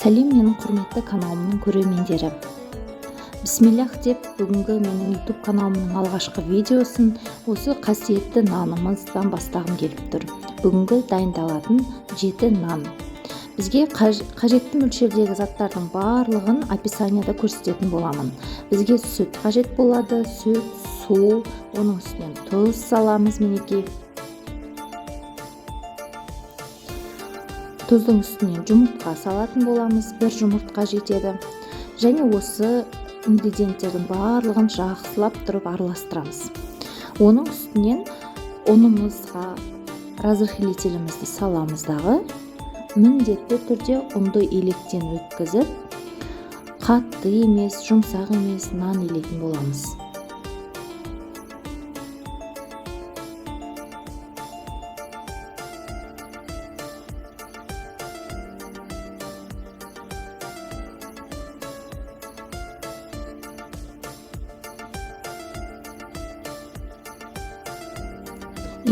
Сәлем менің құрметті каналымның көрермендері. Бисмиллах деп бүгінгі менің YouTube каналымның алғашқы видеосын осы қасиетті нанымыздан бастағым келіп тұр. Бүгінгі дайындалатын 7 нан. Бізге қажетті мөлшердегі заттардың барлығын описанияда көрсететін боламын. Бізге сүт қажет болады, сүт, су, оның үстінен тұз саламыз мінекей. Тұздың үстінен жұмыртқа салатын боламыз, бір жұмыртқа жетеді. Және осы ингредиенттердің барлығын жақсылап тұрып араластырамыз. Оның үстінен ұнымызға разрыхлителімізді саламыз дағы, міндетті түрде ұнды електен өткізіп, қатты емес, жұмсақ емес нан илейтін боламыз.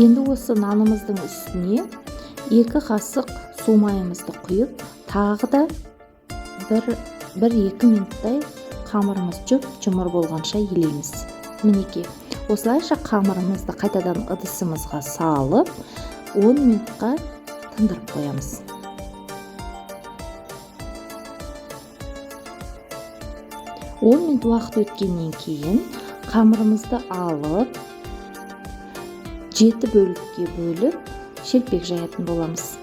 Енді осы нанымыздың үстіне 2 қасық су майымызды құйып, тағы да бір-екі минуттай қамырымыз жұп-жұмыр болғанша илейміз. Мінекей, осылайша қамырымызды қайтадан ыдысымызға салып, 10 минутқа тындырып қоямыз. 10 минут уақыт өткеннен кейін қамырымызды алып, 7 бөлікке бөліп, шелпек жаятын боламыз.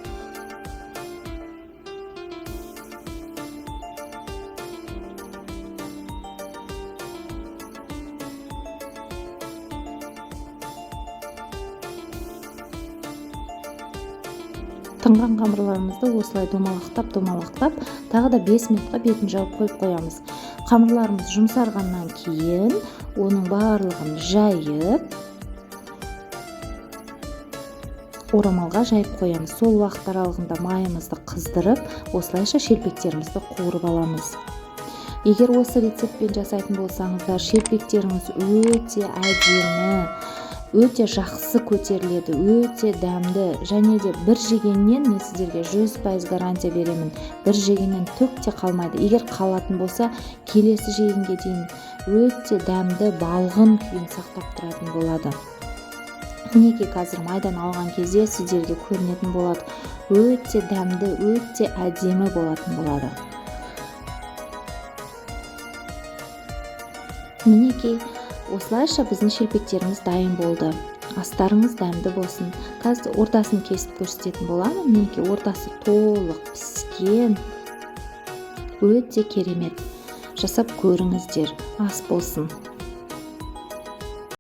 Тынған қамырларымызды осылай домалақтап-домалақтап, тағы да 5 минутқа бетін жауып қойып қоямыз. Қамырларымыз жұмсарғаннан кейін оның барлығын жайып, орамалға жайып қоямыз. Сол уақыт аралығында майымызды қыздырып, осылайша шелпектерімізді қуырып аламыз. Егер осы рецептпен жасайтын болсаңыздар, шелпектеріңіз өте әдемі, өте жақсы көтеріледі, өте дәмді. Және де бір жегеннен мен сіздерге 100% гарантия беремін, бір жегеннен түк те қалмайды. Егер қалатын болса, келесі жегенге дейін өте дәмді балғын күйін сақтап тұратын болады. Мінекей, қазір майдан алған кезде сіздерге көрінетін болады, өте дәмді, өте әдемі болатын болады. Мінекей, осылайша біздің шелпектеріміз дайын болды. Астарыңыз дәмді болсын. Қазір ортасын кесіп көрсететін боламын. Мінекей, ортасы толық піскен, өте керемет. Жасап көріңіздер, ас болсын.